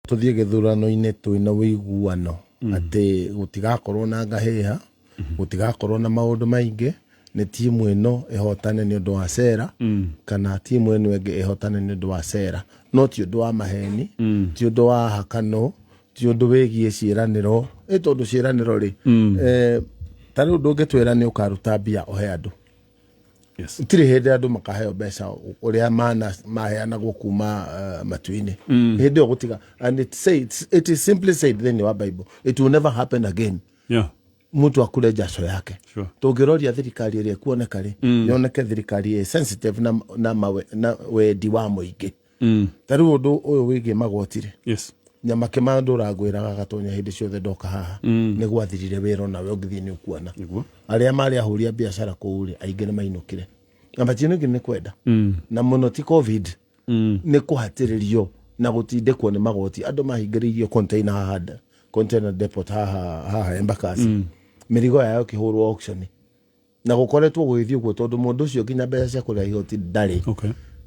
Tũthiĩ gĩthurano-inĩ twĩna ũiguano atĩ gũtigakorwo na ngahĩha, gũtigakorwo na maũndũ maingĩ, nĩ timu ĩno ĩhotane nĩ ũndũ wa cera kana timu ĩno ĩngĩ ĩhotane nĩ ũndũ wa cera, no ti ũndũ wa maheni, ti ũndũ wa hakano, ti ũndũ wĩgiĩ ciĩranĩro. Ĩ tondũ ciĩranĩro rĩ, ta rĩu ndũngĩtwĩra nĩ ũkaruta mbia ũhe andũ. Tirĩ hĩndĩ andũ makaheo mbeca ũrĩa mana maheanagwo kuma matu-inĩ. Hĩndĩ ĩyo gũtiga, and it is simply said thĩinĩ wa Bible, it will never happen again, mtu akule jasho yake. Tũngĩroria thirikari ĩrĩa ĩkuoneka rĩ, yoneke thirikari ĩ sensitive na wendi wa mũingĩ. Ta rĩu ũndũ ũyũ wĩgiĩ magoti rĩ, nyama kĩmandũ ũrangwĩraga gatonya hĩndĩ ciothe ndoka haha, nĩ gwathirire wĩra, onawe ũngĩthiĩ nĩ ũkuona. Arĩa marĩ ahũri a biacara kũu rĩ, aingĩ nĩ mainũkire, na matiinũkire nĩ kwenda na mũno, ti COVID, nĩ kũhatĩrĩrio na gũtindĩkwo nĩ magoti. Andũ mahingĩrĩirio container haha, container depot haha haha Embakasi, mĩrigo yao ĩkĩhũrwo auction, na gũkoretwo gũgĩthiĩ ũguo tondũ mũndũ ũcio nginya mbeca cia kũrĩha igoti ndarĩ.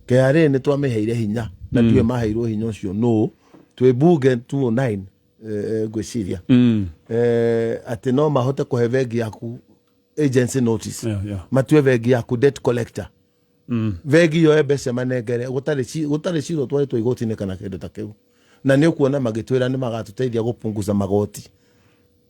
KRA nĩ twamĩheire hinya na ndiũĩ maheirwo hinya ũcio nũ twĩ bunge 209, ngwĩciria atĩ no mahote kũhe bengi yaku agency notice, matue bengi yaku debt collector, bengi yoe mbeca manengere gũtarĩ cira ũtwarĩtwo igoti-inĩ kana kĩndũ ta kĩu. Na nĩ ũkuona magĩtwĩra nĩ magatũteithia gũpunguza magoti,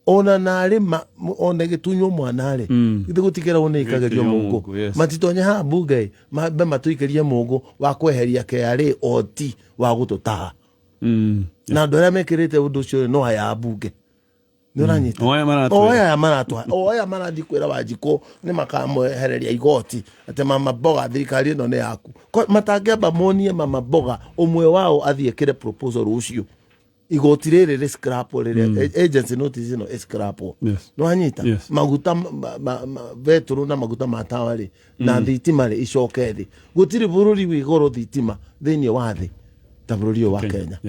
ona narĩ ona ĩgĩtunywo mwana rĩ, githĩ gũtikĩragwo nĩ ikagĩrio Gĩkĩrio mũngũ? Mũngũ, yes. Matitonye haha mbunge mambe matũikĩrie mũngũ wa kweheria KRA oti wa gũtũtaha. Na andũ arĩa mekĩrĩte ũndũ ũcio rĩ, no aya a mbunge, nĩ ũranyita? O aya maratwĩra. O aya maratwa, o aya marathiĩ kwĩra Wanjikũ nĩ makamwehereria igoti, atĩ mama mboga, thirikari ĩno nĩ yaku. Matangĩamba monie mama mboga ũmwe wao athiĩ ekĩre proposal rũciũ igoti rĩrĩ rĩ scrap rĩrĩa agency notice ĩno ĩ scrap. Nĩwanyita? Yes. Maguta betũrũ na maguta ma tawa rĩ na thitima rĩ icoke thĩ. Gũtirĩ bũrũri wĩ goro thitima thĩinĩ wa thĩ ta bũrũri ũyũ wa Kenya.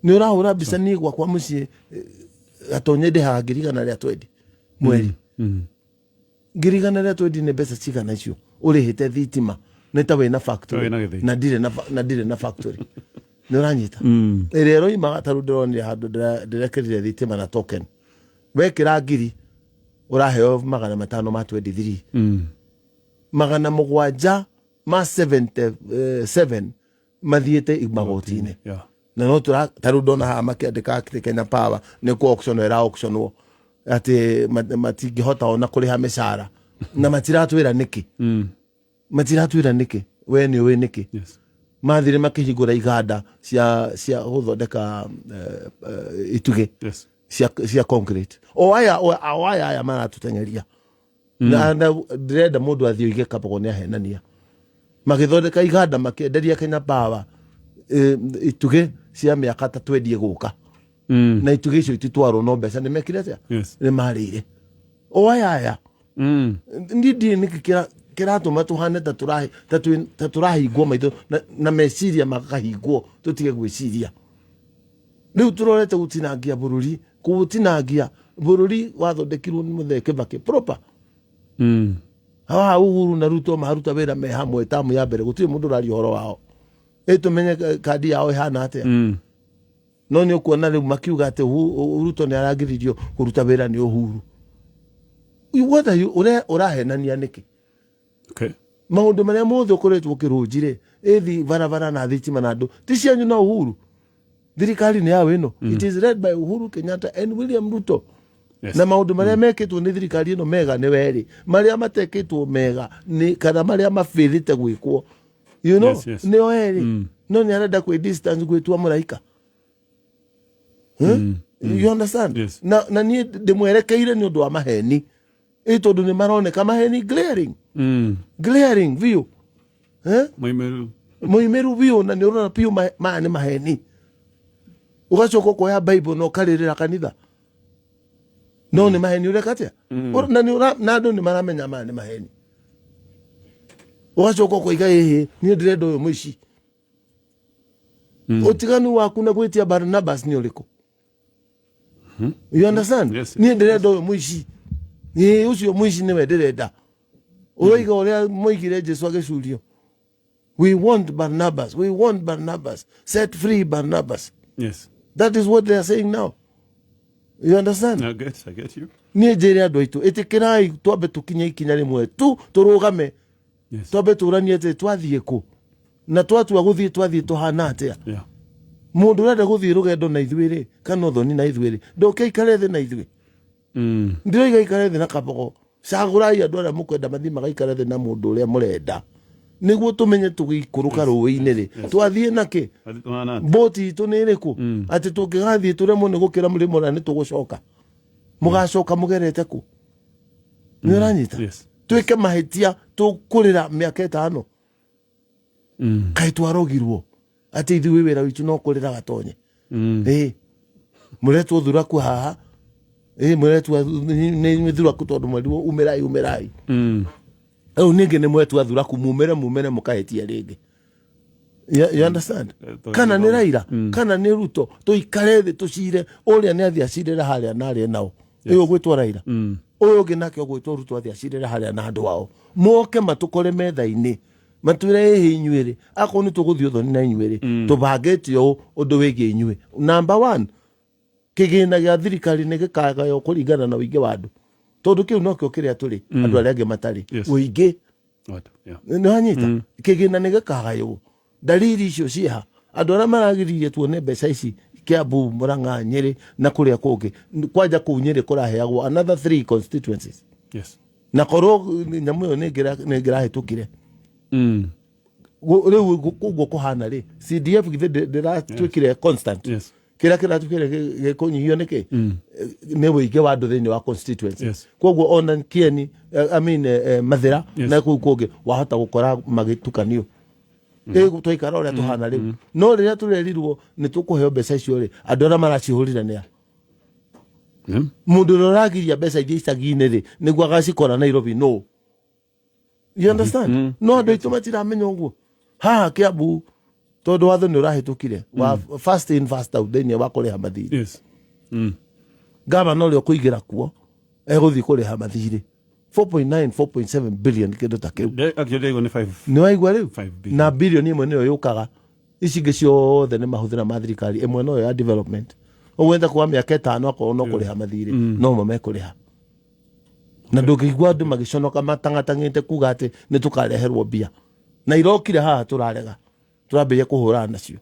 Nĩ ũrahũra mbica? Niĩ gwakwa mũciĩ, gatonye, ndĩhaga 120,000 mweri. 120,000 nĩ mbeca cigana icio ũrĩhĩte thitima? Nĩ ta wĩna factory. Wĩna gĩthĩi. Na ndirĩ na factory, nĩ ũranyita? Ĩrĩa ĩroimaga, ta rĩu ndĩronire handũ ndĩrekĩrire thitima na token, wekĩra 1,000 ũraheo 523, 777 mathiĩte magoti-inĩ. Na no tũra ta rĩu ndona haha makĩandĩka atĩ Kenya Power nĩ kũ auction ĩra auctionwo, atĩ matingĩhota ona kũrĩha mĩcara, na matiratwĩra nĩkĩ. Matiratwĩra nĩkĩ. We nĩ ũĩ nĩkĩ? Yes. Mathire makĩhingũra iganda cia gũthondeka itugĩ cia concrete. O aya aya maratũteng'eria, na ndĩrenda mũndũ athiĩ oige Kabogo nĩ ahenania. Magĩthondeka iganda, makĩenderia Kenya Power itugĩ cia mĩaka ta twendie gũka, na itugĩ icio ititwarwo, no mbeca nĩ mekire atĩa? Nĩ marĩire. O aya aya. Niĩ ndirĩ nĩkĩ kĩratũma tũhane ta tũrahingwo maitho na meciria makahingwo tũtige gwĩciria. Rĩu tũrorete gũtinangia bũrũri, kũũtinangia. Bũrũri wathondekirwo nĩ mũthee Kĩbakĩ proper. Haha Uhuru na Ruto maruta wĩra me hamwe tamu ya mbere, gũtirĩ mũndũ ũraria ũhoro wao. Ĩ tũmenye kandi yao ĩhana atĩa? No nĩ ũkuona rĩu makiuga atĩ Ruto nĩ aragiririo kũruta wĩra nĩ Uhuru. What are you ũrahenania nĩkĩ? Maũndũ marĩa mothe ũkoretwo ũkĩrũnji rĩ, ĩthi barabara na thitima na andũ ti cianyu na Uhuru. Thirikari nĩ yao ĩno. It is led by Uhuru Kenyatta and William Ruto. Na maũndũ marĩa mekĩtwo nĩ thirikari ĩno mega nĩ werĩ, marĩa matekĩtwo mega nĩ kana marĩa mabĩrĩte gwĩkwo nĩo erĩ. No nĩ arenda kwĩ distance gwĩtua mũraika. Huh? You understand? Yes. Na niĩ ndĩmwerekeire nĩ ũndũ wa maheni, ĩ tondũ nĩ maroneka maheni glaring, glaring biũ, eh? Moimĩru. Moimĩru biũ, na nĩ ũrona biũ maya nĩ maheni. Ũgacoka ũkoya Bible na ũkarĩrĩra kanitha, no nĩ maheni ũreka atĩa? Na andũ nĩ maramenya maya nĩ maheni. Ũgacoka ũkoiga, ĩhĩ, niĩ ndĩrenda ũyũ mũici. Ũtiganu waku na gwĩtia Barnabas nĩ ũrĩkũ? You understand? Yes. Niĩ ndĩrenda ũyũ mũici, ĩĩ, ũcio mũici nĩwe ndĩrenda. Ũroiga ũrĩa moigire Jesu agĩcurio, "We want Barnabas, we want Barnabas, set free Barnabas." Yes. That is what they are saying now. You understand? I get you. Niĩ njĩre andũ aitũ, ĩtĩkĩrai twambe tũkinye ikinya rĩmwe tu, tũrũgame, twambe tũranie atĩ twathiĩ kũ, na twatua gũthiĩ, twathiĩ tũhana atĩa. Mũndũ ũrenda gũthiĩ rũgendo na ithuĩ rĩ, kana ũthoni na ithuĩ rĩ, ndoke ikare thĩ na ithuĩ. Ndiroiga ikare thĩ na Kabogo. Cagũrai andũ arĩa mũkwenda mathiĩ magaikare thĩ na mũndũ ũrĩa mũrenda, nĩguo tũmenye tũgĩikũrũka rũĩ-inĩ rĩ, twathiĩ nakĩ. Tũhana atĩa? Mbũti itũ nĩ ĩrĩkũ, atĩ tũngĩgathiĩ tũremwo nĩ gũkĩra mũrĩmo ũrĩa, nĩ tũgũcoka, mũgacoka mũgerete kũ? Nĩ ũranyita? Yes. Twĩke mahĩtia, tũkũrĩra mĩaka 5. Kaĩ twarogirwo atĩ ithuĩ wĩra witũ no kũrĩra gatonye? Ĩ mũretwo thuraku haha, ĩ mũretwo nĩ inyuĩ thuraku, tondũ mwerirwo umĩrai, umĩrai. Rĩu ningĩ nĩ mwetwa thuraku, mumĩre, mumĩre, mũkahĩtia rĩngĩ. You understand? Kana nĩ Raila kana nĩ Ruto, tũikare thĩ tũcire, ũrĩa nĩ athiĩ acirĩre harĩa na arĩa nao. Ũyũ ũgwĩtwo Raila, ũyũ ũngĩ nake ũgwĩtwo Ruto, athiĩ acirĩre harĩa na andũ ao, moke matũkore metha-inĩ, matwĩre, ĩhĩ inyuĩ rĩ, akorwo nĩ tũgũthiĩ ũthoni na inyuĩ rĩ, tũbangĩte ũũ ũndũ wĩgiĩ inyuĩ. Number one, kĩgĩna gĩa thirikari nĩ gĩkagaywo kũringana na ũingĩ wa andũ, tondũ kĩu nokĩo kĩrĩa tũrĩ, andũ arĩa angĩ matarĩ. Ũingĩ. What? Yeah. Nĩ wanyita? Kĩgĩna nĩ gĩkagaywo. Dalili icio ciĩha, andũ arĩa maragiririe tuone mbeca ici Kiambu, Murang'a, Nyĩrĩ na kũrĩa kũngĩ, kwanja kũu Nyĩrĩ kũraheagwo another three constituencies. Na korwo nyamũ ĩyo nĩ ĩngĩrahĩtũkire. Rĩu ũguo kũhana rĩ, CDF githĩ ndĩratuĩkire constant? Yes. Kĩrĩa kĩratuĩkire gĩkũnyihio nĩkĩ nĩ ũingĩ wa andũ thĩinĩ wa constituency. Koguo ona Kieni, I mean, Mathĩra na kũu kũngĩ wahota gũkora magĩtukanio. Ĩ twaikara ũrĩa tũhana rĩu, no rĩrĩa tũrerirwo nĩ tũkũheo mbeca icio rĩ, andũ arĩa maracihũrire nĩ a? Mũndũ ũrĩa ũragiria mbeca ithiĩ icagi-inĩ rĩ, nĩguo agacikora Nairobi, no you understand? No andũ aitũ matiramenya ũguo haha Kiambu, tondũ watho nĩ ũrahĩtũkire wa first in, first out thĩinĩ wa kũrĩha mathirĩ. Gavana ũrĩa ũkũigĩra kuo egũthiĩ kũrĩha mathirĩ 4.9, 4.7 billion, kĩndũ ta kĩu. Actually, ndĩraigua nĩ 5. Nĩ waigua rĩu? 5 billion. Na bilioni 1 nĩyo yũkaga, ici ingĩ ciothe nĩ mahũthĩra ma thirikari, ĩmwe noyo ya development. Ũguo enda kuga mĩaka 5 akorwo no kũrĩha mathirĩ no mo mekũrĩha, na ndũngĩigua andũ magĩconoka matang'atang'ĩte kuga atĩ nĩ tũkareherwo mbia na irokire haha, tũrarega, tũrambĩrĩria kũhũrana nacio.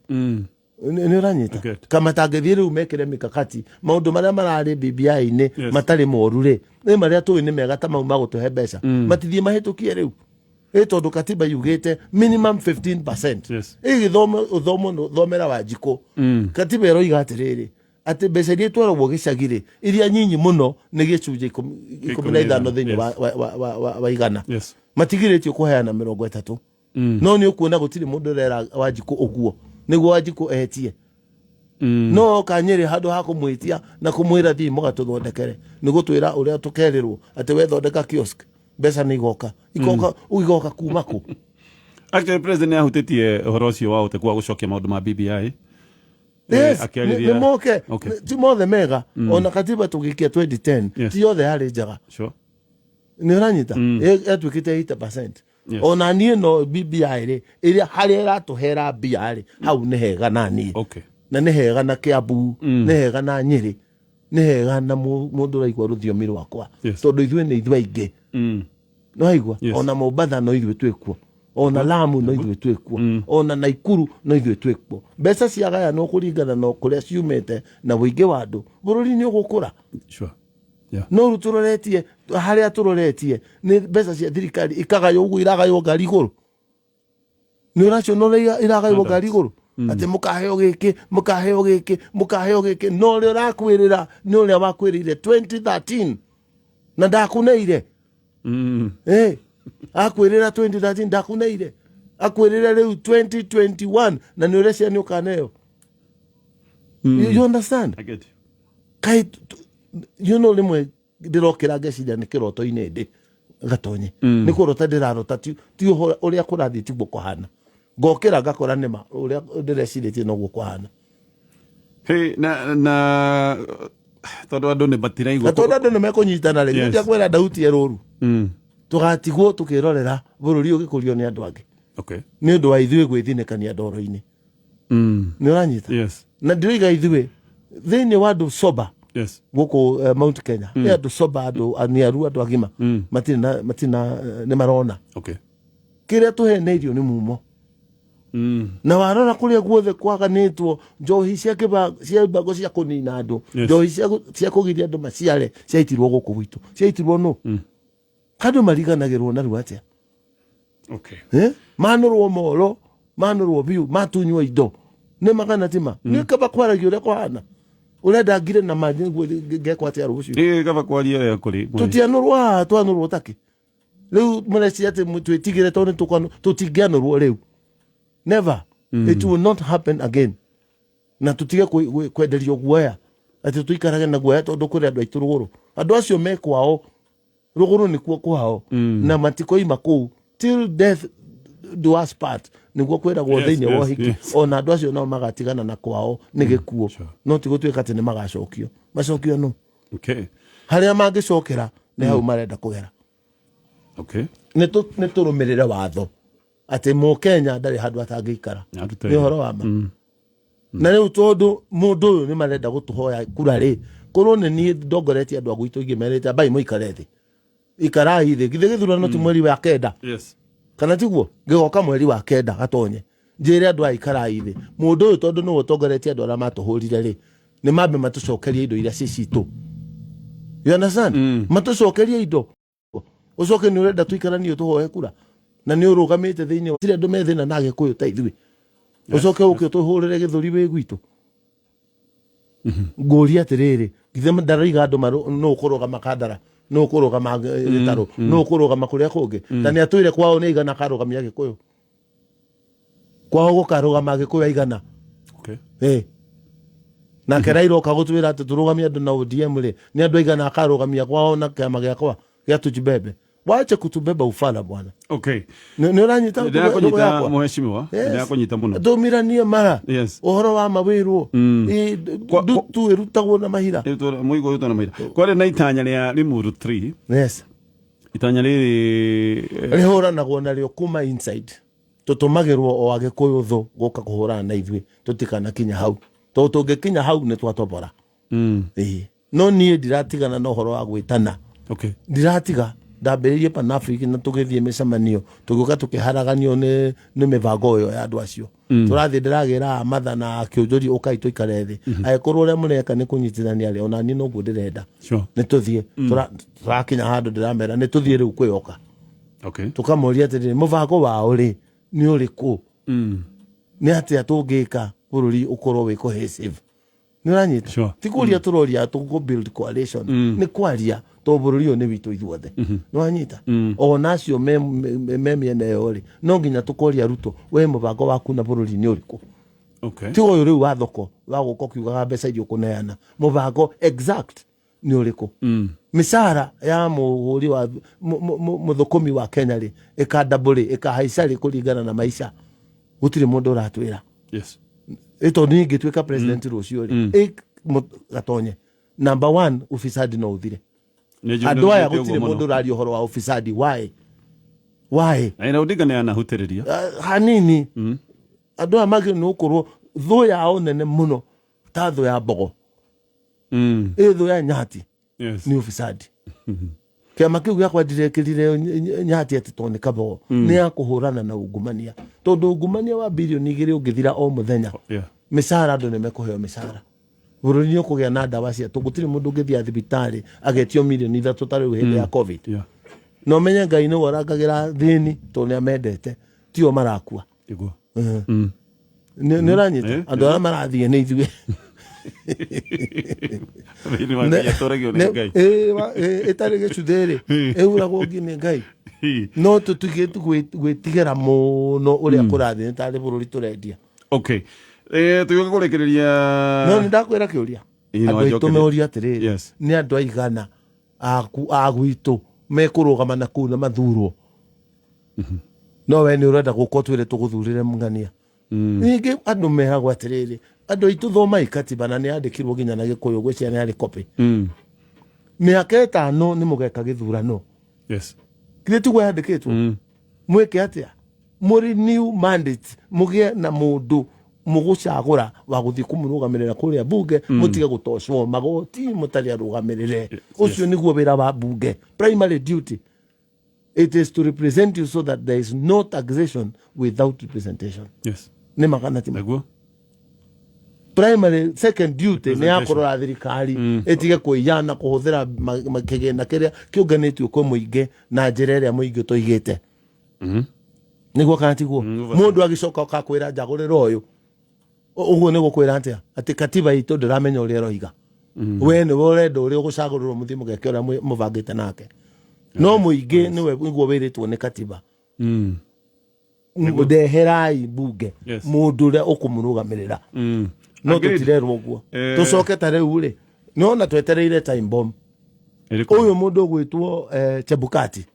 Nĩ ũranyita? Get. Kama tangĩthiĩ rĩu mekĩre mikakati maũndũ marĩa mararĩ BBI-inĩ matarĩ moru rĩ, nĩ marĩa tũĩ nĩ mega ta mau ma gũtũhe mbeca, matithiĩ mahĩtũkie rĩu, ĩ tondũ katiba yugĩte minimum 15. Ĩ gĩthomo, ũthomo thomera Wanjikũ, katiba ĩroiga atĩrĩrĩ, atĩ mbeca iria itwaragwo gĩcagi rĩ, iria nyinyi mũno nĩ gĩcunjĩ 15 thĩinĩ wa 100. Matigirĩtio kũheana 30, no nĩ ũkuona gũtirĩ mũndũ ũrera Wanjikũ ũguo nĩguo Wanjikũ etie. No oka Nyĩrĩ, handũ ha kũmwĩtia na kũmwĩra thiĩ mũgatũthondekere, nĩ gũtwĩra ũrĩa tũkerĩrwo atĩ we thondeka kiosk, mbeca nĩ igoka, igoka, igoka kuma kũ? Actually, president nĩ ahutĩtie ũhoro ũcio wa ũteku wa gũcokia maũndũ ma BBI. Yes, akĩarĩria- nĩ moke. Ti mothe mega. Ona katiba tũgĩkia 2010, ti yothe yarĩ njega. Nĩ ũranyita? Yatuĩkĩte 80%. Ona niĩ no BBI rĩ, ĩrĩa harĩa ĩratũhera mbia rĩ, hau nĩ hega na niĩ. Na nĩ hega na Kiambu, nĩ hega na Nyĩrĩ, nĩ hega na mũndũ ũraigua rũthiomi rwakwa, tondũ ithuĩ nĩ ithuĩ aingĩ. Nĩwaigua? Yes. Ona Mombatha no ithuĩ twĩkuo, ona Lamu no ithuĩ twĩkuo, ona Naikuru no ithuĩ twĩkuo. Mbeca ciagayanwo kũringana na kũrĩa ciumĩte na ũingĩ wa andũ, bũrũri nĩ ũgũkũra. No rĩu tũroretie harĩa tũroretie nĩ mbeca cia thirikari ikagaywo ũguo iragaywo ngari igũrũ. Nĩ ũraciona ũrĩa iragaywo ngari igũrũ, atĩ mũkaheo gĩkĩ, mũkaheo gĩkĩ, mũkaheo gĩkĩ, no ũrĩa ũrakwĩrĩra nĩ ũrĩa wakwĩrĩire 2013 na ndakuneire. Akwĩrĩra 2013, ndakuneire, akwĩrĩra rĩu 2021 na nĩ ũrecia nĩ ũkaneo. You understand? I get you. Kaĩ rĩmwe ndĩrokĩra ngeciria nĩ kĩroto-inĩ ndĩ gatonye, nĩ kũrota ndĩrarota, ti ũrĩa kũrathiĩ tiguo kũhana. Ngokĩra ngakora nĩma ũrĩa ndĩrecirĩtie noguo kũhana. Hey, na tondũ andũ nĩ matiraigua Na tondũ andũ nĩ mekũnyitana rĩ, ndiakwĩra ndautie rũru, tũgatigwo tũkĩrorera bũrũri ũgĩkũrio nĩ andũ angĩ nĩ ũndũ wa ithuĩ gwĩthinĩkania ndoro-inĩ. Nĩ ũranyita? Yes. Na ndiroiga ithuĩ thĩinĩ wa andũ sober gũkũ Mount Kenya, nĩ andũ sober, andũ aniaru, andũ agima, matirĩ na matirĩ na nĩ marona kĩrĩa tũheneirio nĩ mumo. Na warora kũrĩa guothe kwaganĩtwo njohi cia cia ibango cia kũnina andũ, njohi cia kũgiria andũ maciare ciaitirwo gũkũ gwitũ, ciaitirwo nũ? Andũ mariganagĩrwo narua atĩa? Eh? Manũrwo moro, manũrwo biũ, matunywo indo nĩ magana tima. Nĩ kaba kwaragia ũrĩa kũhana. Ũrenda ngire na ma nĩguo ngekwo atĩa rũciũ? Ĩ kaba kwaria ũrĩa kũrĩ. Tũtianũrwo haha, twanũrwo takĩ? Rĩu mũreciria atĩ twĩtigĩre tondũ nĩ tũkwanũ? Tũtingĩanũrwo rĩu, never. It will not happen again. Na tũtige kwenderio guoya atĩ tũikarage na guoya tondũ kũrĩ andũ aitũ rũgũrũ. Andũ acio me kwao rũgũrũ nĩkuo kwao na matikoima kũu till death do us part, nĩguo kwĩragwo thĩinĩ wa ũhiki. Ona andũ acio nao magatigana na kwao nĩ gĩkuũ, no ti gũtuĩka atĩ nĩ magacokio. Macokio nũ? Harĩa mangĩcokera nĩ hau marenda kũgera. Nĩ tũrũmĩrĩre watho atĩ mũkenya ndarĩ handũ atangĩikara. Arute Nĩ wĩra. ũhoro wa ma. Na rĩu tondũ mũndũ ũyũ nĩ marenda gũtũhoya kura rĩ, korwo nĩ niĩ ndongoretie andũ a gwitũ ingĩmerĩte ambai mũikare thĩ, ikarai thĩ. Githĩ gĩthurano ti mweri wa kenda? Kana tiguo? Gĩgoka mweri wa kenda gatonye njĩre andũ aya ikarai thĩ. Mũndũ ũyũ tondũ nĩwe ũtongoretie andũ arĩa matũhũrire rĩ, nĩ mambe matũcokerie indo iria ci citũ. You understand? Matũcokerie indo, ũcoke nĩ ũrenda tũikaranie tũhoe kura na nĩ ũrũgamĩte thĩinĩ wa tirĩ andũ me thĩna na Agĩkũyũ ta ithuĩ, ũcoke ũke ũtũhũrĩre gĩthũri wĩ gwitũ. Ngũria atĩrĩrĩ, githĩ ndaroiga andũ nũ ũkũrũgama Kandara, nũ ũkũrũgama Gĩtarũ, nũ ũkũrũgama kũrĩa kũngĩ? Na nĩ atwĩre kwao nĩ aigana akarũgamia Gĩkũyũ, kwao gũkarũgama Agĩkũyũ aigana. Nake Raila oka gũtwĩra atĩ tũrũgamie andũ na ODM rĩ, nĩ andũ aigana akarũgamia kwao na kĩama gĩakwa gĩa Tujibebe? Wache kutubeba ufala, bwana. Nĩ ũranyita ndũgũ Ndĩrakũnyita, yakwa? Mheshimiwa. Ndĩrakũnyita mũno. Tũmiranie mara. Ũhoro wa mawĩrwo ndutu ĩrutagwo na mahira. Mũigũ ũrutwo na maira. Kwarĩ na itanya rĩa Limuru 3. Itanya rĩrĩ Rĩhũranagwo narĩo kuma inside. Tũtũmagĩrwo o Agĩkũyũ thũ gũka kũhũrana na ithuĩ. Tũtikanakinya hau, tondũ tũngĩkinya hau nĩ twatobora. Ĩĩ. No niĩ ndiratigana na ũhoro wa gwĩtana. Ndiratiga. Ndambĩrĩirie Pan Africa na tũgĩthiĩ mĩcemanio, tũgĩũka tũkĩharaganio nĩ mĩbango ĩyo ya andũ acio. Tũrathiĩ ndĩragĩra amatha na akĩũnjũri, ũkai tũikare thĩ. Angĩkorwo ũrĩa mũreka nĩ kũnyitithania rĩ, ona niĩ noguo ndĩrenda. Nĩ tũthiĩ. Tũrakinya handũ ndĩramera nĩ tũthiĩ rĩu kwĩyoka. Tũkamoria atĩrĩrĩ, mũbango wao rĩ nĩ ũrĩkũ? Nĩ atĩa tũngĩka bũrũri ũkorwo wĩ cohesive? Nĩ ũranyita? Ti kũria tũroria tũkũ build coalition, nĩ kwaria tondũ bũrũri ũyũ nĩ witũ ithuothe. Nĩ wanyita? Ona acio me mĩena ĩyo rĩ, no nginya tũkoria Ruto, we mũbango waku na bũrũri nĩ ũrĩkũ? Ti ũyũ rĩu wa thoko wa gũka ũkiugaga mbeca iria ũkũneana. Mũbango exact nĩ ũrĩkũ? Mĩcara ya mũhũri wa mũthũkũmi wa Kenya rĩ, ĩkandabũ rĩ, ĩkahaica rĩ kũringana na maica? Gũtirĩ mũndũ ũratwĩra. Ĩ tondũ niĩ ingĩtuĩka president rũciũ rĩ, gatonye number one, ufisadi no ũthire. Andũ aya gũtirĩ mũndũ ũraria ũhoro wa ufisadi. Why? Why? Raila Odinga nĩ anahutĩrĩria. Hanini. Andũ aya magĩrĩirwo nĩ gũkorwo thũ yao nene mũno ta thũ ya mbogo, ĩ thũ ya nyati nĩ ufisadi. Kĩama kĩu gĩakwa ndirekĩrire nyati atĩ tondũ nĩ kabogo, nĩ ya kũhũrana na ungumania, tondũ ungumania wa 2 bilioni ũngĩthira o mũthenya, mĩcara andũ nĩ mekũheo mĩcara, bũrũri nĩ ũkũgĩa na ndawa cia tũ, gũtirĩ mũndũ ũngĩthiĩ thibitarĩ agetio 3 milioni ta rĩu hĩndĩ ya COVID. Na ũmenye Ngai nĩwe ũrangagĩra thĩni tondũ nĩ amendete, tio marakua. Nĩguo. Nĩ ũranyita? Andũ arĩa marathiĩ nĩ ithuĩ. Thĩinĩ wa Ngai atũragio nĩ Ngai. Ĩtarĩ gĩcuthĩ rĩ, ĩhuragwo ngi nĩ Ngai. No tũtige gwĩtigĩra mũno ũrĩa kũrathiĩ, nĩ tarĩ bũrũri tũrendia. Okay. Tũgĩũka kũrĩkĩrĩria. No nĩ ndakwĩra kĩũria. Ĩĩ, no Andũ aitũ wanjokeria. meũria atĩrĩrĩ, nĩ andũ aigana aku a gwitũ mekũrũgama na kũu na mathurwo? No we nĩ ũrenda gũka ũtwĩre tũgũthurĩre ng'ania. Ningĩ andũ meragwo atĩrĩrĩ, andũ aitũ thomai katiba, na nĩ yandĩkirwo nginya na Gĩkũyũ, gwĩciria nĩ yarĩ copy. Mĩaka 5 nĩ mũgeka gĩthurano. Githĩ tiguo yandĩkĩtwo? Mwĩke atĩa? Mũrĩ new mandate, mũgĩe na mũndũ. Mũgũcagũra wa gũthiĩ kũmũrũgamĩrĩra kũrĩa bunge, mũtige gũtocwo magoti mũtarĩ arũgamĩrĩre. Ũcio nĩguo wĩra wa bunge. Primary duty, it is to represent you so that there is no taxation without representation. Nĩ magana ti? Naguo. Primary second duty nĩ ya kũrora thirikari ĩtige kũiya na kũhũthĩra kĩgĩna kĩrĩa kĩũnganĩtio kwĩ mũingĩ na njĩra ĩrĩa mũingĩ tũigĩte. Nĩguo kana tiguo? Mũndũ agĩcoka ũkakwĩra njagũrĩra ũyũ ũguo nĩ gũkwĩra atĩa? Atĩ katiba itũ ndĩramenya ũrĩa ĩroiga. We nĩwe ũrenda ũrĩa ũgũcagũrĩrwo, mũthiĩ mũgeke ũrĩa mũbangĩte nake, no mũingĩ nĩwe nĩguo wĩrĩtwo nĩ katiba, ndeherai mbunge mũndũ ũrĩa ũkũmũrũgamĩrĩra. No Agreed. tũtirerwo ũguo. Tũcoke ta rĩu rĩ, nĩwona twetereire time bomb. Ĩrĩkũ? Ũyũ mũndũ ũgwĩtwo Chebukati.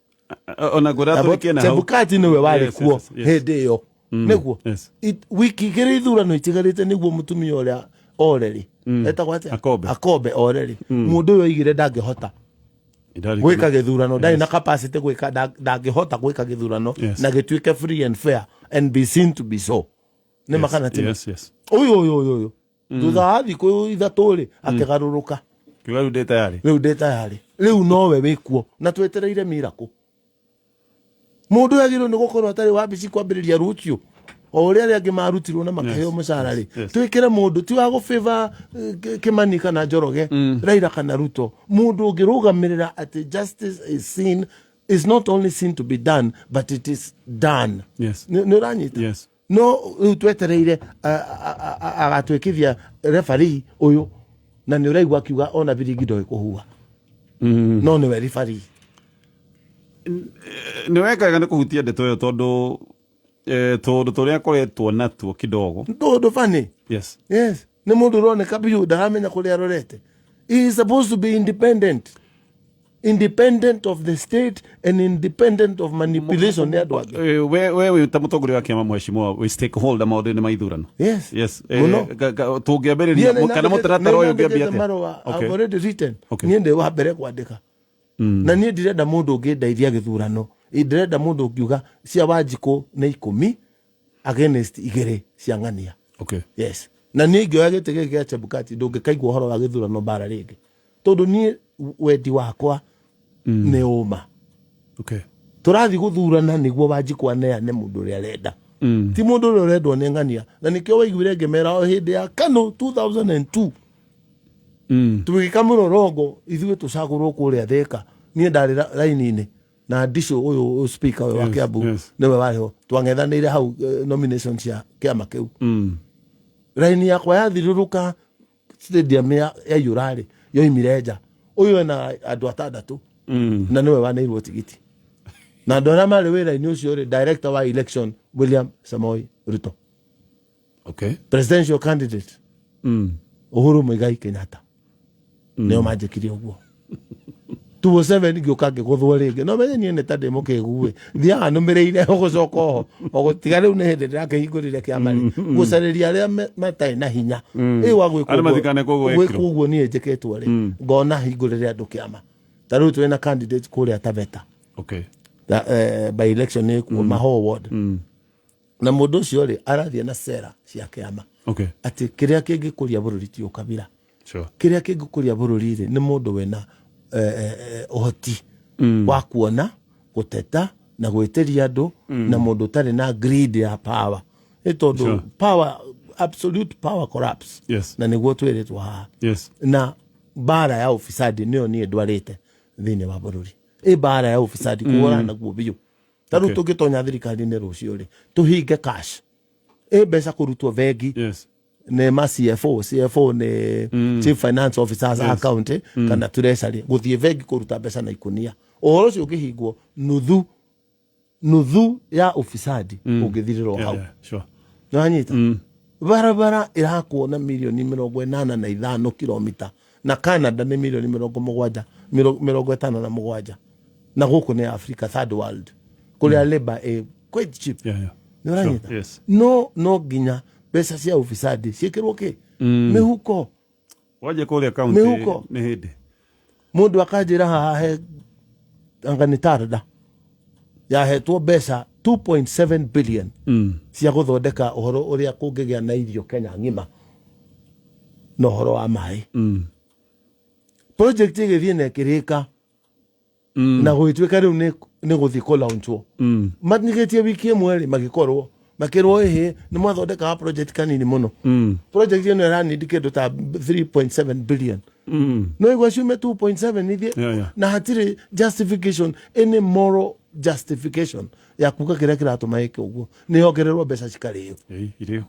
Ona ngwĩra tũrĩkie na hau. Chebukati nĩwe warĩ kuo hĩndĩ ĩyo, nĩguo wiki 2 ithurano itigarĩte, nĩguo mũtumia ũrĩa oreri etagwo atĩa? Akombe. Akombe oreri. Mũndũ ũyũ oigire ndangĩhota gwĩka gĩthurano, ndarĩ na capacity gwĩka, ndangĩhota gwĩka gĩthurano na gĩtuĩke free and fair and be seen to be so. Nĩ makana ti? Yes. Ũyũ thutha wa thikũ 3 rĩ, akĩgarũrũka. Kiuga rĩu ndĩ tayari. Rĩu ndĩ tayarĩ, rĩu nowe wĩkuo na twetereire miracle. Mũndũ ũyũ agĩrĩirwo nĩ gũkorwo atarĩ wabici kwambĩrĩria rũciũ, o ũrĩa arĩa angĩ marutirwo na makaheo mũcara rĩ. Twĩkĩre mũndũ ti wa gũbĩva Kĩmani kana Njoroge, Raila kana Ruto, mũndũ ũngĩrũgamĩrĩra atĩ justice is seen, is not only seen to be done, but it is done. Nĩ ũranyita? Yes. No rĩu twetereire agatuĩkithia referee ũyũ, na nĩ ũraigua akiuga ona biringi ndoĩ kũhuha, no nĩwe referee. Nĩ weka wega nĩ kũhutia ndeto ĩyo, tondũ tũndũ tũrĩa akoretwo natuo kidogo. Tũndũ funny. Yes, nĩ mũndũ ũroneka biũ ndaramenya kũrĩa arorete. He is supposed to be independent, independent of the state and independent of manipulation nĩ andũ angĩ. We wĩ ta mũtongoria wa kĩama, mheshimiwa, wĩ stakeholder maũndũ-inĩ ma ithurano. Yes. Yes. Mũno. Tũngĩambĩrĩria Niĩ nĩ kana mũtaratara ũyũ nĩ ũngĩambia nyandĩkĩte atĩa? marũa. I've already written. Niĩ ndĩ wa mbere kwandĩka, na niĩ ndirenda mũndũ ũngĩndeithia gĩthurano. Ndĩrenda mũndũ ũngiuga cia Wanjikũ nĩ 10 against 2 cia Ng'ania. Yes, na niĩ ingĩoya gĩtĩ gĩkĩ gĩa Chebukati, ndũngĩkaigua ũhoro wa gĩthurano mbara rĩngĩ, tondũ niĩ wendi wakwa nĩ ũma. Tũrathiĩ gũthurana nĩguo Wanjikũ aneane mũndũ ũrĩa arenda, ti mũndũ ũrĩa ũrendwo nĩ Ng'ania. Na nĩkĩo waiguire ngĩmera o hĩndĩ ya KANU 2002, tũgĩka mũrorongo ithuĩ tũcagũrwo kũrĩa Thĩka, niĩ ndarĩ raini-inĩ na Ndicũ ũyũ, speaker ũyũ wa Kiambu, nĩwe warĩ ho, twang'ethanĩire hau nomination cia kĩama kĩu. Raini yakwa yathirũrũka stadium yaiyũra rĩ, yoimire nja ũyũ ena andũ atandatũ, na nĩwe waneirwo tigiti. Na andũ arĩa marĩ wĩra-inĩ ũcio rĩ, director wa election William Samoei Ruto, presidential candidate Uhuru Muigai Kenyatta, nĩo manjĩkire ũguo 207. Ngĩũka ngĩgũthwo rĩngĩ. No menye niĩ nĩ ta ndĩ mũkĩgu ĩ, thiaga nũmĩrĩire ũgũcoka oho ogũtiga. Rĩu nĩ hĩndĩ ndĩrakĩhingũrire kĩama rĩ, gũcarĩria arĩa matarĩ na hinya ĩ wa gwĩkwo. Arĩa mathikane koguo gwĩkwo ekirwo. Ũguo niĩ njĩkĩtwo rĩ, ngona hingũrĩre andũ kĩama. Ta rĩu twĩna candidate kũrĩa Taveta, by election ĩkuo Maho ward, na mũndũ ũcio rĩ, arathiĩ na sera cia kĩama atĩ kĩrĩa kĩngĩkũria bũrũri ti ũkabira. Kĩrĩa kĩngĩkũria bũrũri rĩ, nĩ mũndũ wĩna ũhoti wa kuona, gũteta na gwĩtĩria andũ, na mũndũ ũtarĩ na greed ya power, nĩ tondũ power, absolute power corrupts. Na nĩguo twĩrĩtwo haha. Na mbara ya ufisadi nĩyo niĩ ndwarĩte thĩinĩ wa bũrũri, ĩ mbara ya ufisadi kũhũrana naguo biũ. Ta rĩu tũngĩtonya thirikari-inĩ rũciũ rĩ, tũhinge cash, ĩ mbeca kũrutwo bengi nĩ ma CFO. CFO nĩ chief finance officers a county kana treasury, gũthiĩ bengi kũruta mbeca na ikunia. Ũhoro ũcio ũngĩhingwo, nuthu nuthu ya ufisadi ũngĩthirĩrwo hau. Nĩwanyita? Barabara ĩrakwo na mirioni 85 kilomita, na Canada nĩ mirioni 70, 57, na gũkũ nĩ Africa, third world, kũrĩa labor ĩ quite cheap. Nĩ ũranyita? Yes. No nginya mbeca cia ufisadi ciĩkĩrwo kĩ mĩhuko. Wanjia kũrĩa county. Mĩhuko. Nĩ hĩndĩ. Mũndũ akanjĩra haha he anga nĩ tarda yahetwo mbeca. 2.7 billion cia gũthondeka ũhoro ũrĩa kũngĩgĩa na irio Kenya ng'ima na ũhoro wa maĩ. Project ĩgĩthiĩ na ĩkĩrĩka na gũgĩtuĩka rĩu nĩ gũthiĩ kũlaunchwo, manigĩtie wiki ĩmwe rĩ, magĩkorwo makĩrwo, ĩhĩ, nĩ mwathondeka project kanini mũno. Project ĩno ĩranindi kĩndũ ta 3.7 billion, no igua ciume 2.7 ithiĩ na hatirĩ justification, any moral justification ya kuga kĩrĩa kĩratũma ĩke ũguo nĩ yongererwo mbeca cikarĩo. Ĩĩ, irĩo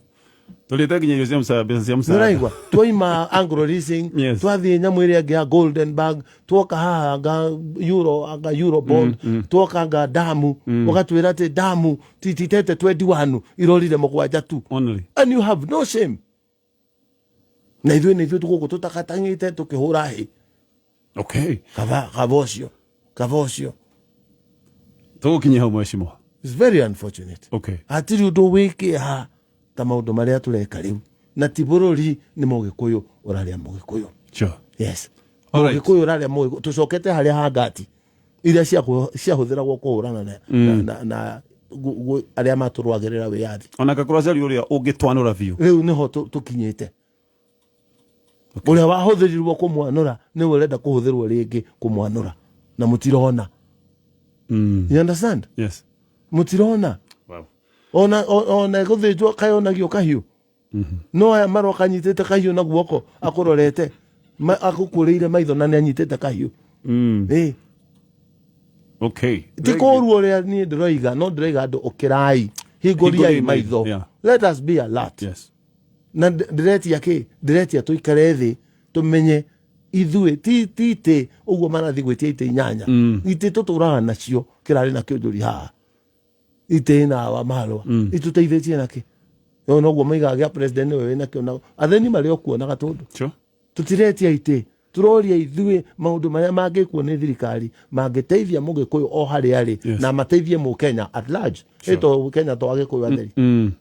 tũrĩte nginya irio cia mũcara, mbeca cia mũcara. Nĩũraigua twaima Anglo Leasing, twathiĩ nyamũ ĩrĩa ĩngĩ ya Golden Bag, twoka haha anga euro, anga euro bond, twoka anga damu, ũgatwĩra atĩ damu titete 21 irorire mũgwanja tu. Only. And you have no shame, na ithuĩ nĩ ithuĩ tũgũkũ tũtakatang'ĩte tũkĩhũra hĩ. Kaba ũcio, kaba ũcio. Tũgũkinyia hau, mheshimiwa. It's very unfortunate. Hatirĩ ũndũ wĩkĩha ta maũndũ marĩa tũreka rĩu, na ti bũrũri, nĩ mũgĩkũyũ ũrarĩa mũgĩkũyũ. Yes. Mũgĩkũyũ ũrarĩa mũgĩkũyũ. Tũcokete harĩa hangati iria ciahũthĩragwo kũhũrana na arĩa matũrũagĩrĩra wĩyathi. Ona kakũracaria ũrĩa ũngĩtwanũra biũ. Rĩu nĩho tũkinyĩte. Ũrĩa wahũthĩrirwo kũmwanũra nĩwe ũrenda kũhũthĩrwo rĩngĩ kũmwanũra, na mũtirona. You understand? Yes. Mũtirona. Ona ona gũthĩnjwo kayonagio kahiũ, no aya maroka anyitĩte kahiũ na guoko, akũrorete, agũkũrĩire maitho na nĩ anyitĩte kahiũ. Ĩ. Ti kũru ũrĩa niĩ ndĩroiga, no ndĩroiga andũ ũkĩrai, hingũriai Hingũriai maitho. Maitho, yeah. Let us be alert. Na ndĩretia kĩ? Ndĩretia tũikare thĩ tũmenye ithuĩ ti itĩ ũguo marathiĩ gwĩtia itĩ inyanya. Itĩ tũtũraga nacio kĩrarĩ na kĩũnjũri haha, itĩ na wa marũa itũteithĩtie nakĩ? No noguo moigaga gĩa president nĩwe wĩnakĩo, na atheni marĩ o kuo na gatũndũ. Tũtiretia itĩ, tũroria ithuĩ maũndũ marĩa mangĩkwo nĩ thirikari mangĩteithia mũgĩkũyũ o harĩa arĩ na mateithie mũkenya at large. Ĩto Kenya to agĩkũyũ atheri.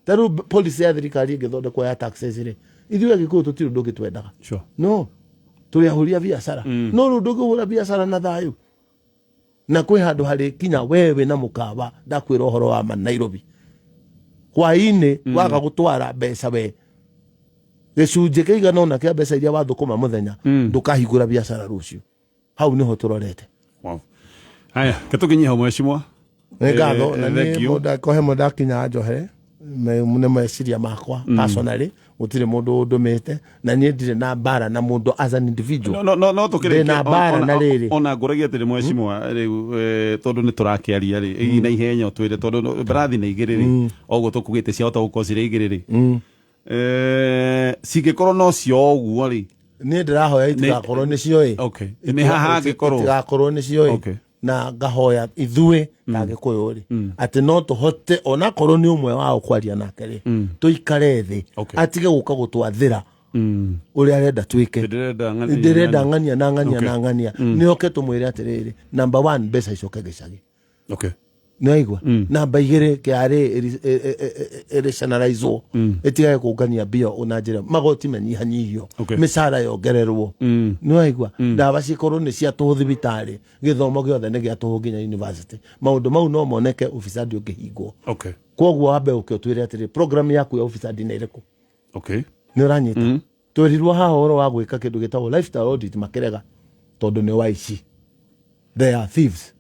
Ta rĩu policy ya thirikari ĩngĩthondekwo ya taxes rĩ, ithuĩ agĩkũyũ tũtirĩ ũndũ ũngĩ twendaga. No tũrĩ ahũri a biacara, no rĩu ndũngĩhũra biacara na thayũ na kwĩ handũ harĩ kinya we wĩ na mũkawa. Ndakwĩra ũhoro wa ma, Nairobi hwainĩ waga gũtwara mbeca, we gĩcunjĩ kĩigana ũna kĩa mbeca iria wathũkũma mũthenya, ndũkahingũra biacara rũciũ. Hau nĩho tũrorete. Wow. Haya, ketũkinyie hau, mheshimiwa. Nĩ ngatho. Na Thank niĩ you. mũndũ angĩkorwo he mũndũ ndakinya njohere, nĩ meciria makwa personally, gũtirĩ mũndũ ũndũmĩte, na niĩ ndirĩ na mbara na mũndũ as an individual. No tũkĩrĩkia. Ndĩ na mbara na rĩrĩ. Ona ngũragia atĩrĩ, mheshimiwa, rĩu tondũ nĩ tũrakĩaria rĩ, ĩ na ihenya ũtwĩre, tondũ mbarathi nĩ igĩrĩ rĩ, oguo tũkugĩte ciahota gũkorwo cirĩ igĩrĩ rĩ, cingĩkorwo no cio ũguo rĩ? Niĩ ndĩrahoya itigakorwo nĩcio ĩ. Nĩ haha hangĩkorwo? Itigakorwo nĩcio ĩ. Na ngahoya ithuĩ ta gĩkũyũ rĩ, atĩ no tũhote onakorwo nĩ ũmwe wao kwaria nake rĩ, tũikare thĩ, atige gũka gũtwathĩra ũrĩa arenda twĩke. Ndĩrenda ng'ania. Ndĩrenda ng'ania na ng'ania na ng'ania. Nĩ oke tũmwĩre atĩrĩrĩ, number one, mbeca icoke gĩcagi. Nĩwaigua? Namba igĩrĩ, KRA ĩrationalizwo, ĩtigage kũngania mbia na njĩra magoti manyihanyihio, mĩcara yongererwo. Nĩwaigua? Ndawa cikorwo nĩ cia tũhũ thibitarĩ, gĩthomo gĩothe nĩ gĩa tũhũ nginya university. Maũndũ mau no moneke ufisadi ũkĩhingwo. Koguo wambe ũke ũtwĩre atĩrĩ, program yaku ya ufisadi nĩ ĩrĩkũ? Nĩ ũranyita? Twerirwo haha ũhoro wa gwĩka kĩndũ gĩtagwo lifestyle audit, makĩrega tondũ nĩ waici, they are thieves.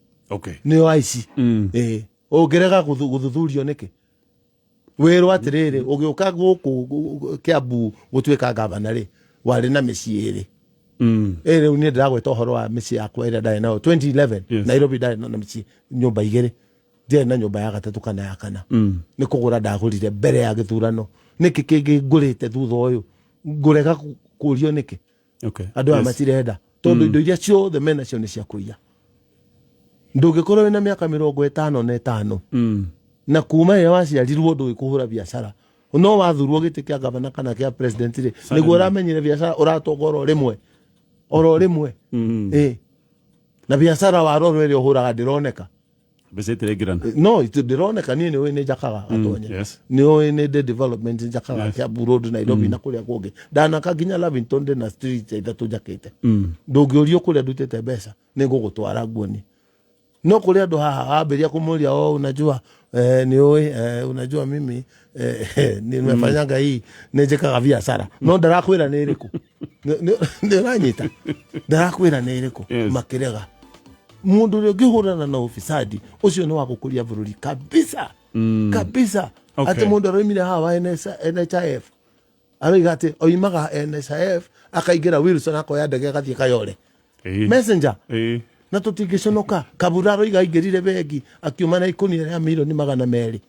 Nĩ waici. Ĩĩ, ũngĩrega gũthuthurio nĩkĩ? Wĩrwo atĩrĩrĩ, ũgĩũka gũkũ Kiambu gũtuĩka gavana rĩ, warĩ na mĩciĩ ĩrĩ. Ĩ rĩu niĩ ndĩragweta ũhoro wa mĩciĩ yakwa ĩrĩa ndarĩ nayo 2011. Nairobi ndarĩ na mĩciĩ nyũmba igĩrĩ, ndiarĩ na nyũmba ya gatatũ kana ya kana. Nĩ kũgũra ndagũrire mbere ya gĩthurano. Nĩkĩ kĩngĩ ngũrĩte thutha ũyũ ngũrega kũrio nĩkĩ? Andũ aya matirenda, tondũ indo iria ciothe menacio nĩ cia kũiya. Ndũngĩkorwo wĩna mĩaka 55 na kuma ĩrĩa waciarirwo ndũĩ kũhũra biacara, no wathurwo gĩtĩ kĩa gavana kana kĩa president rĩ, nĩguo ũramenyire biacara, ũratonga oro rĩmwe, oro rĩmwe. Ĩ na biacara warorwo ĩrĩa ũhũraga ndĩroneka. Mbeca itiringirana. No ndĩroneka. Niĩ nĩũĩ nĩ njakaga gatonye. Nĩũĩ nĩ ndĩ development njakaga. Kiambu Road, Nairobi na kũrĩa kũngĩ ndanaka nginya Lavington, ndĩ na street ithatũ njakĩte. Ndũngĩũrio kũrĩa ndutĩte mbeca, nĩ ngũgũtwara nguonie. No kũrĩ andũ haha wambĩrĩria kũmũria, "Oh, unajua, nĩ ũĩ, unajua mimi, nimefanyanga hii, nĩ njĩkaga biacara," no ndarakwĩra nĩ ĩrĩkũ. Nĩ ũranyita, ndarakwĩra nĩ ĩrĩkũ. Makĩrega mũndũ ũrĩa ũngĩhũrana na ufisadi ũcio nĩ wa gũkũria bũrũri kabisa kabisa. Atĩ mũndũ aroimire haha wa NS NHIF, aroiga atĩ oimaga NHIF akaingĩra Wilson, akoya ndege agathiĩ Kayole. Messenger. Na tũtingĩconoka. Kabura aroiga aingĩrire bengi akiuma na ikũnia rĩa mirioni 200.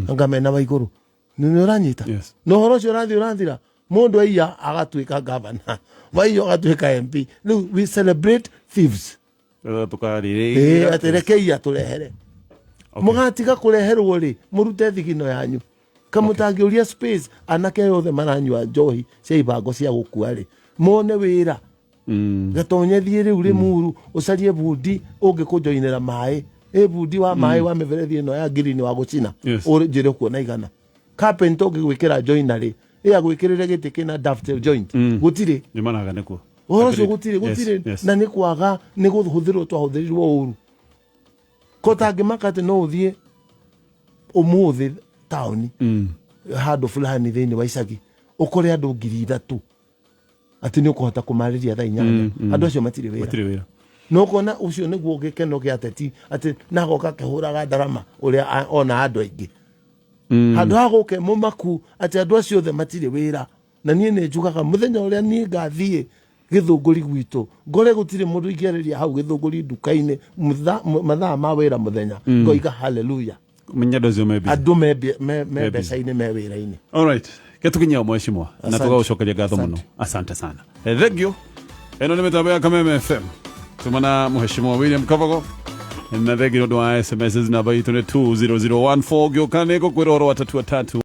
Anga mena wa igũrũ nĩ ũranyita. Yes. Na ũhoro ũcio ũrathiĩ ũrathira, mũndũ aiya agatuĩka gavana, waiya ũgatuĩka MP. Rĩu we celebrate thieves. Tũkarĩrĩria. Atĩ rekei atũrehere. Mũgatiga kũreherwo rĩ, mũrute thigino yanyu kamũtangĩũria space. Anake othe maranyua njohi cia ibango cia gũkua rĩ, mone wĩra. Gatonye thiĩ rĩu Rĩmuru ũcarie bundi ũngĩkũjoinĩra maĩ, ĩ bundi wa maĩ wa mĩberethi ĩno ya ngirini wa gũcina. Njĩre ũkuona igana. Carpenter ũngĩgwĩkĩra joinery ĩ agwĩkĩrĩre gĩtĩ kĩna dovetail joint, gũtirĩ. Nĩ managa nĩkuo. Ũhoro ũcio gũtirĩ. Gũtirĩ. Na nĩ kwaga, nĩ kũhũthĩrwo twahũthĩrirwo ũru. Ko tangĩmaka atĩ no ũthiĩ ũmũthĩ taũni handũ fulani thĩinĩ wa icagi ũkore andũ 3000 atĩ nĩ ũkũhota kũmarĩria thaa 8, andũ acio matirĩ wĩra. Matirĩ wĩra. Na ũkona ũcio nĩguo gĩkeno gĩa ateti, atĩ nagoka akĩhũraga ndarama ũrĩa ona andũ aingĩ handũ ha gũke mũmaku atĩ andũ acio othe matirĩ wĩra. Na niĩ nĩ njugaga mũthenya ũrĩa niĩ ngathiĩ Gĩthũngũri gwitũ ngore gũtirĩ mũndũ ingĩarĩria hau Gĩthũngũri nduka-inĩ mathaa ma wĩra mũthenya, ngoiga haleluya. Menya andũ acio me busy. Andũ me mbeca-inĩ, me wĩra-inĩ. Alright, ketukinyia mheshimiwa na Asante. tũgagũcokeria ngatho mũno, asante sana. Thank you. Ĩno nĩ mĩtambo ya Kameme FM tumana mheshimiwa William Kavago na thengi nĩ ũndũ wa SMS. Namba itũ nĩ 20014. Ngĩũka nĩ ngũkwĩra ũhoro wa tatu atatu.